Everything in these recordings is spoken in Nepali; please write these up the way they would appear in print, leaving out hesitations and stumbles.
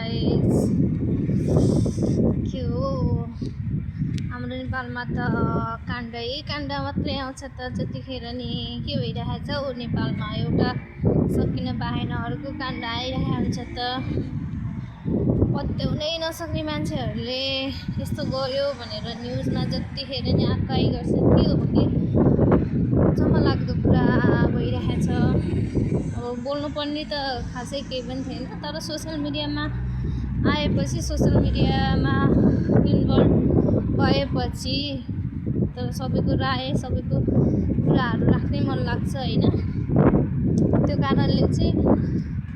गाइस के हो हाम्रो नेपालमा त काण्ड मात्रै आउँछ त जतिखेर नि के भइरहेछ हो नेपालमा एउटा सकिन पाएन अर्को काण्ड आइरहेको हुन्छ त पत्याउनै नसक्ने मान्छेहरूले यस्तो गर्यो भनेर न्युजमा जतिखेर नि आकाइ गर्छ के हो कि चमलाग्दो कुरा भइरहेछ। अब बोल्नुपर्ने त खासै केही पनि थिएन तर सोसियल मिडियामा आएपछि सोसियल मिडियामा इन्भल्भ भएपछि तर सबैको राय सबैको कुराहरू राख्नै मन लाग्छ होइन। त्यो कारणले चाहिँ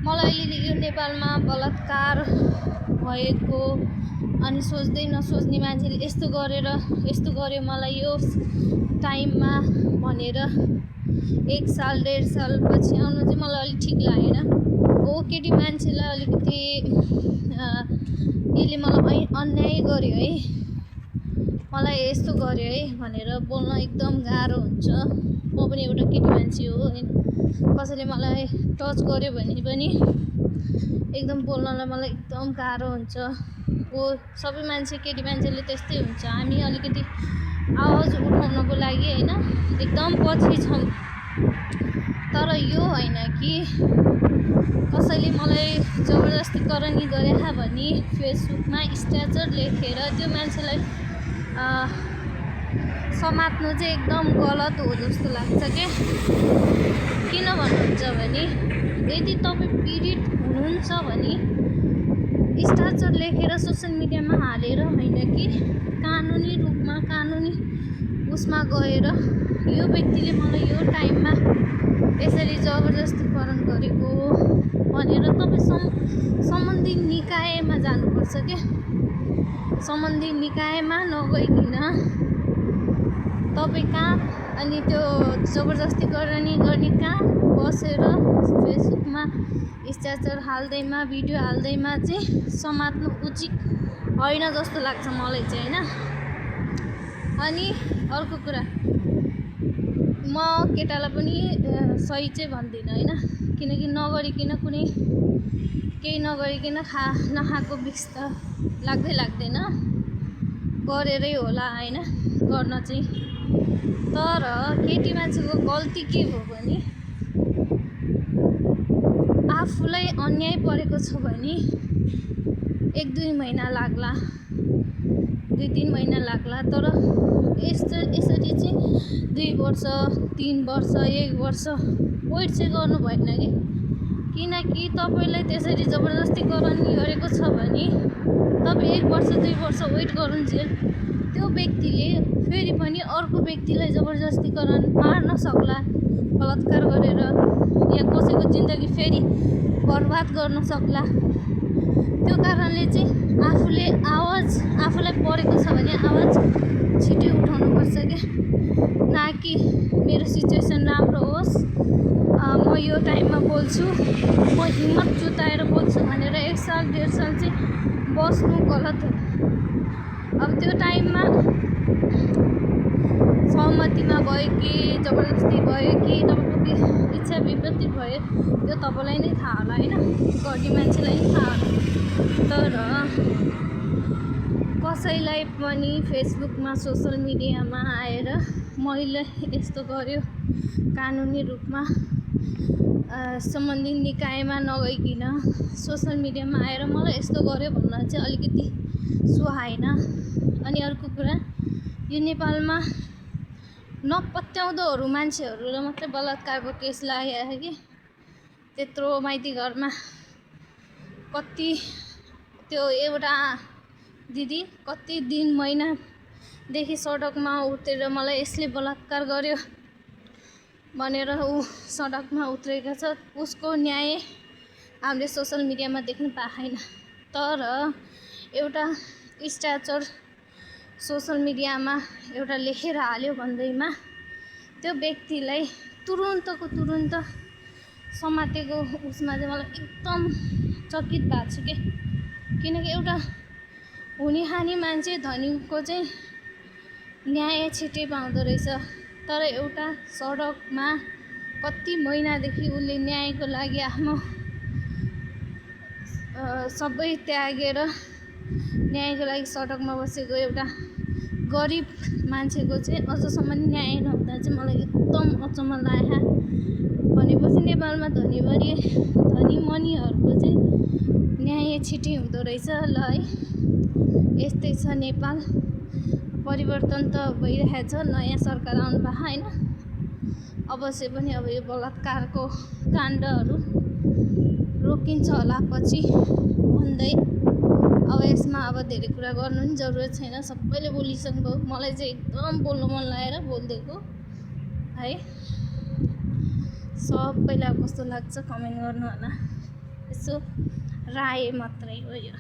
मलाई अहिले यो नेपालमा बलात्कार भएको अनि सोच्दै नसोच्ने मान्छेले यस्तो गर्यो मलाई यो टाइममा भनेर 1 साल 1.5 साल पछि आउनु चाहिँ मलाई अलिक ठिक लागेन। हो केटी मान्छेलाई अलिकति यसले मलाई अन्याय गर्यो है मलाई यस्तो गर्यो है भनेर बोल्न एकदम गाह्रो हुन्छ। म पनि एउटा केटी मान्छे हो होइन कसैले मलाई टच गर्यो भने पनि एकदम बोल्नलाई मलाई एकदम गाह्रो हुन्छ। हो सबै मान्छे केटी मान्छेले त्यस्तै हुन्छ हामी अलिकति आवाज उठाउनको लागि होइन एकदम पछि छौँ। तर यो होइन कि कसैले मलाई जबरजस्ती करनी गरेहा भनी फेसबुकमा स्ट्याटस लेखेर त्यो मान्छेलाई समात्नु चाहिँ एकदम गलत हो जस्तो लाग्छ के। किन भन्नुहुन्छ भने यदि तपाईँ पीडित हुनुहुन्छ भने स्ट्याटस लेखेर सोसियल मिडियामा हालेर होइन कि कानुनी रूपमा कानुनी उसमा गएर यो व्यक्तिले मलाई यो टाइममा यसरी जबरजस्तीकरण गरेको भनेर तपाईँ सम्बन्धित निकायमा जानुपर्छ क्या। सम्बन्धित निकायमा नगइकन तपाईँ कहाँ अनि त्यो जबरजस्तीकरण गर्ने कहाँ बसेर फेसबुकमा स्ट्याटस हाल्दैमा भिडियो हाल्दैमा चाहिँ समात्नु उचित होइन जस्तो लाग्छ मलाई चाहिँ होइन। अनि अर्को कुरा म केटालाई पनि सही चाहिँ भन्दिनँ होइन किनकि नगरिकन कुनै केही नगरिकन नखाएको बिक्स त लाग्दैन गरेरै होला होइन गर्न चाहिँ। तर केटी मान्छेको गल्ती के हो भने आफूलाई अन्याय परेको छ भने 1-2 महिना लाग्ला 2-3 महिना लाग्ला तर यसरी चाहिँ 2 वर्ष 3 वर्ष 1 वर्ष वेट चाहिँ गर्नु भएन कि। किनकि तपाईँलाई त्यसरी जबरजस्तीकरण गरेको छ भने तपाईँ 1 वर्ष 2 वर्ष वेट गर्नुन्जेल त्यो व्यक्तिले फेरि पनि अर्को व्यक्तिलाई जबरजस्तीकरण मार्न सक्ला बलात्कार गरेर या कसैको जिन्दगी फेरि बर्बाद गर्न सक्ला। त्यो कारणले चाहिँ आफूलाई परेको छ भने आवाज छिटै उठाउनुपर्छ क्या। न कि मेरो सिचुएसन राम्रो होस् म यो टाइममा बोल्छु म हिम्मत जुटाएर बोल्छु भनेर 1 साल 1.5 साल चाहिँ बस्नु गलत हो। अब त्यो टाइममा सहमतिमा भयो कि जबरजस्ती भयो कि तपाईँको इच्छा विपत्ति भयो त्यो तपाईँलाई नै थाहा होला होइन गर्ने मान्छेलाई नै थाहा होला। तर कसैलाई पनि फेसबुकमा सोसियल मिडियामा आएर मैले यस्तो गर्यो कानुनी रूपमा सम्बन्धित निकायमा नगइकन सोसियल मिडियामा आएर मलाई यस्तो गर्यो भन्न चाहिँ अलिकति सुहाएन। अनि अर्को कुरा यो नेपालमा नपत्याउँदोहरू मान्छेहरूलाई मात्रै बलात्कारको केस लागेको कि त्यत्रो माइती घरमा कति त्यो एउटा दिदी कति दिन महिनादेखि सडकमा उत्रेर मलाई यसले बलात्कार गर्यो भनेर ऊ सडकमा उत्रेको छ उसको न्याय हामीले सोसियल मिडियामा देख्न पाएन। तर एउटा स्ट्याटस सोसियल मिडियामा एउटा लेखेर हाल्यो भन्दैमा त्यो व्यक्तिलाई तुरुन्तको तुरुन्त समातेको उसमा चाहिँ मलाई एकदम चकित भएको छु के। किनकि एउटा हुने खाने मान्छे धनीको चाहिँ न्याय छिटै पाउँदो रहेछ तर एउटा सडकमा कति महिनादेखि उसले न्यायको लागि आफ्नो सबै त्यागेर न्यायको लागि सडकमा बसेको एउटा गरिब मान्छेको चाहिँ अझसम्म न्याय नहुँदा चाहिँ मलाई एकदम अचम्म लाग्यो। भनेपछि नेपालमा धनी मनीहरूको चाहिँ न्याय छिटै हुँदो रहेछ ल है। यस्तै छ नेपाल। परिवर्तन त भइरहेछ, नयाँ सरकार आउनु भएको होइन। अवश्य पनि अब यो बलात्कारको काण्डहरू रोकिन्छ होला पछि भन्दै। अब यसमा अब धेरै कुरा गर्नु पनि जरुरत छैन, सबैले बोलिसक्नुभयो। मलाई चाहिँ एकदम बोल्नु मन लागेर बोलिदिएको है। सबैलाई कस्तो लाग्छ कमेन्ट गर्नु होला। यसो राय मात्रै हो यो।